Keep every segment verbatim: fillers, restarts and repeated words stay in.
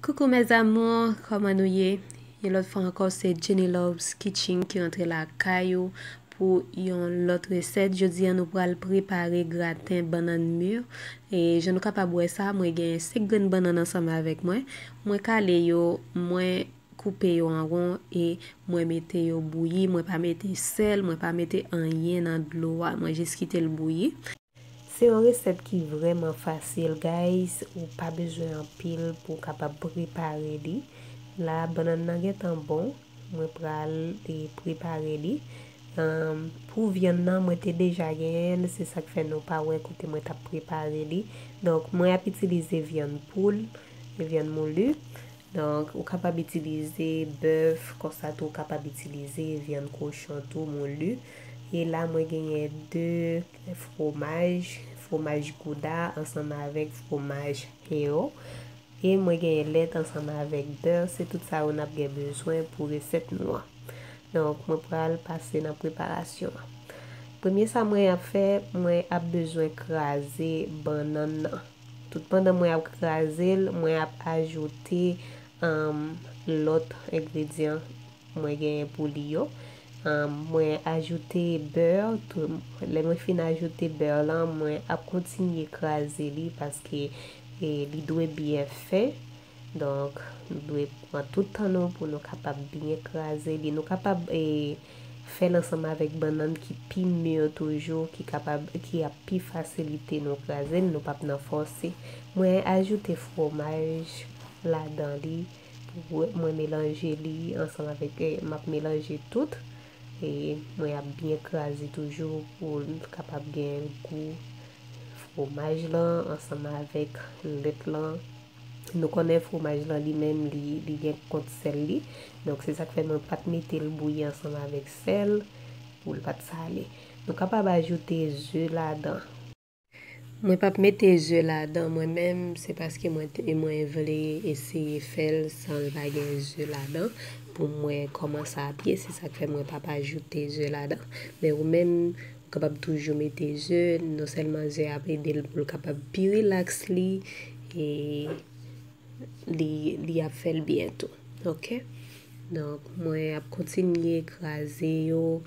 Coucou mes amours, kòman nou ye? Yon lòt fwa ankò, se Jenny Loves Kitchen ki rantre lakay ou pou yon lòt resèt. Jodi a, nou pral prepare graten bannann mi. E jan nou kapab wè sa, mwen gen senk grenn bannann ansanm avèk mwen. Mwen kale yo, mwen koupe yo an won e mwen mete yo bouyi. Mwen pa mete sèl, mwen pa mete anyen nan dlo a. Mwen jis kite l bouyi. Se yon resèt ki vrèman fasil, guys. Ou pa bezwen anpil pou w kapab prepare li. La, bannann nan gentan bon. Mwen pral, e, prepare li. Ahn, pou vyann nan, mwen te deja genyen l, se sa k fè nou pa wè kote mwen t ap prepare li. Donk, mwen ap itilize vyann poul, vyann mouli. Donk, ou kapab itilize bèf, konsa tou ou kapab itilize vyann kochon tou, mouli. E la, mwen genyen de fromaj, fromaj gouda ansanm avèk fromaj heo. E mwen genyen lèt ansanm avèk bè, se tout sa yo n ap gen bezwen pou resèt nou an. Donk, mwen pral pase nan preparasyon an. Premye sa mwen ap fè, mwen ap bezwen kraze bannann nan. Tout pandan mwen ap kraze l, mwen ap ajoute, um, lòt engredyan mwen genyen pou li yo. Um, mwen ajoute bè, tou, lè mwen fin ajoute bè lan, mwen ap kontinye kraze li paske, e, li dwe byen fen. Donk, nou dwe pran tout tan nou pou nou kapab byen kraze li. Nou kapab, e, fè l ansanm avèk bannann ki pi mi toujou, ki kapab, ki ap pi fasilite nou kraze l, nou p ap nan fòse. Mwen ajoute fromaj ladan li pou mwen melanje li ansanm avèk, e, m ap melanje tout. E mwen ap byen kraze toujou pou l kapab gen gou fromaj lan ansanm avèk lèt lan. Nou konnen fromaj lan li menm, li, li gen kont sèl li. Donk, se sa k fè mwen pa t mete l bouyi ansanm avèk sèl pou l pa t sale. Nou kapab ajoute ze ladan. Mwen p ap mete ze ladan mwen menm, se paske mwen te, mwen vle eseye fè l san l pa gen ze ladan, pou m wè kòman sa ap ye, se sa k fè mwen p ap ajoute ze ladan. Men ou menm, ou kapab toujou mete ze, non sèlman ze ap ede l pou l kapab pi rilaks li, e li, li ap fè l byen tou. Oke? Donk, mwen ap kontinye kraze yo,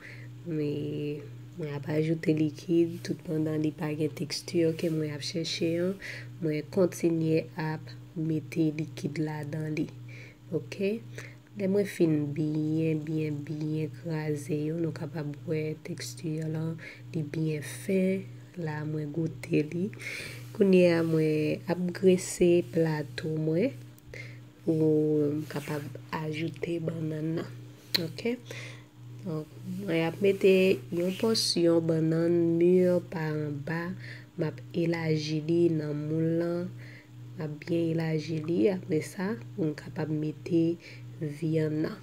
men mwen ap ajoute likid tout pandan li pa gen teksti ke mwen ap chèche an. Mwen kontinye ap mete likid ladan li. Oke? Lè mwen fin byen, byen, byen kraze yo, nou kapab wè teksti lan, li byen fen. La, mwen goute li. Kounye a, mwen ap grese plato mwen pou m kapab ajoute bannann nan. Oke? Donk, mwen ap mete yon pòsyon bannann mi pa anba. M ap elaji li nan moul lan. M ap byen elaji li apre sa pou m kapab mete vyann nan.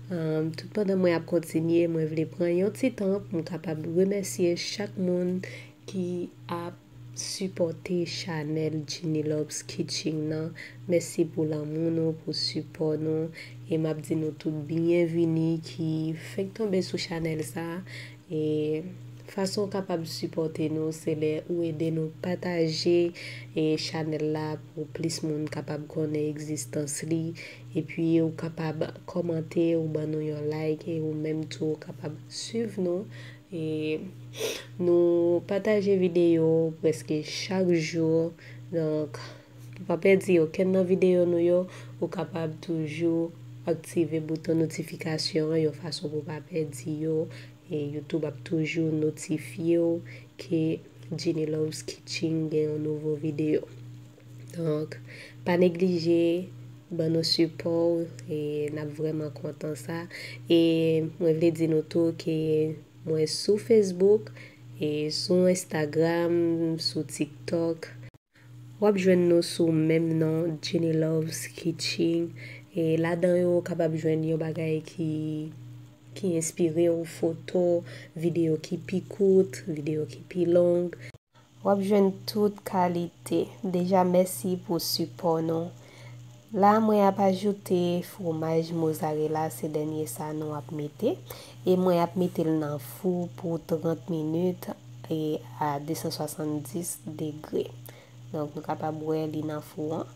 Ahn, tout pandan mwen ap kontinye, mwen vle pran yon ti tan pou m kapab remèsye chak moun ki ap sipòte chanèl Jenny Loves Kitchen nan. Mèsi pou lanmou nou, pou sipò nou. E m ap di nou tout byenvini ki fenk tonbe sou chanèl sa. E fason w kapab sipòte nou, se lè ou ede nou pataje, e, chanèl la pou plis moun kapab konnen egzistans li. Epi ou kapab kòmante, ou ban nou yon like, e ou menm tou ou kapab swiv nou. E nou pataje videyo prèske chak jou. Donk, pou pa pèdi okenn nan videyo nou yo, ou kapab toujou aktive bouton notifikasyon an yon fason pou pa pèdi yo. E YouTube ap toujou notifye w ke Jenny Loves Kitchen gen yon nouvo videyo. Donk, pa neglije ban nou sipò, e n ap vrèman kontan sa. E mwen vle di nou tou ke mwen sou Facebook, e sou Instagram, sou TikTok. W ap jwenn nou sou menm non, Jenny Loves Kitchen. E ladan yo, ou kapab jwenn yon bagay ki, ki enspire w, foto, videyo ki pi kout, videyo ki pi long. W ap jwenn tout kalite. Deja, mèsi pou sipò nou. La, mwen ap ajoute fromaj mozarela, se dènye sa nou ap mete. E mwen ap mete l nan fou pou trant minit e a de san swasanndis degre. Donk, nou kapab wè li nan fou an.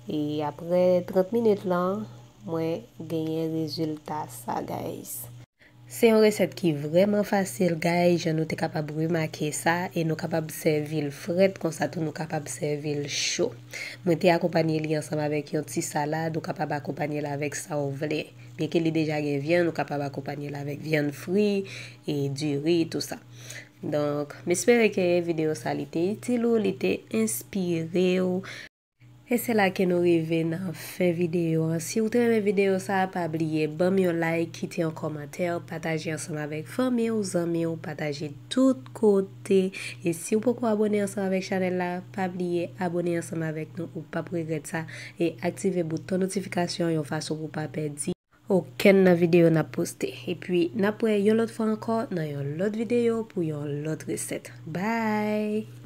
E apre trant minit lan, mwen genyen rezilta sa, guys. Se yon resèt ki vrèman fasil, guys, jan nou te kapab remake sa, e nou kapab sèvi l frèt, konsa tou nou kapab sèvi l cho. Mwen te akonpanye li ansanm avèk yon ti salad, ou kapab akonpanye l avèk sa w vle. Byenke li deja gen vyann, ou kapab akonpanye l avèk vyann fri, e diri, tou sa. Donk, m espere ke videyo sa li te itil ou, li te enspire w. E se la ke nou rive nan fen videyo an. Si w te renmen videyo sa, pa bliye ban m yon like, kite yon kòmantè, pataje ansanm avèk fanmi w, zanmi w, pataje tout kote. E si w poko abone ansanm avèk chanèl la, pa bliye abone ansanm avèk nou, ou p ap regrèt sa. E aktive bouton notifikasyon yon fason pou w pa pèdi okenn nan videyo n ap poste. Epi, n ap wè yon lòt fwa ankò nan yon lòt videyo pou yon lòt resèt. Bye!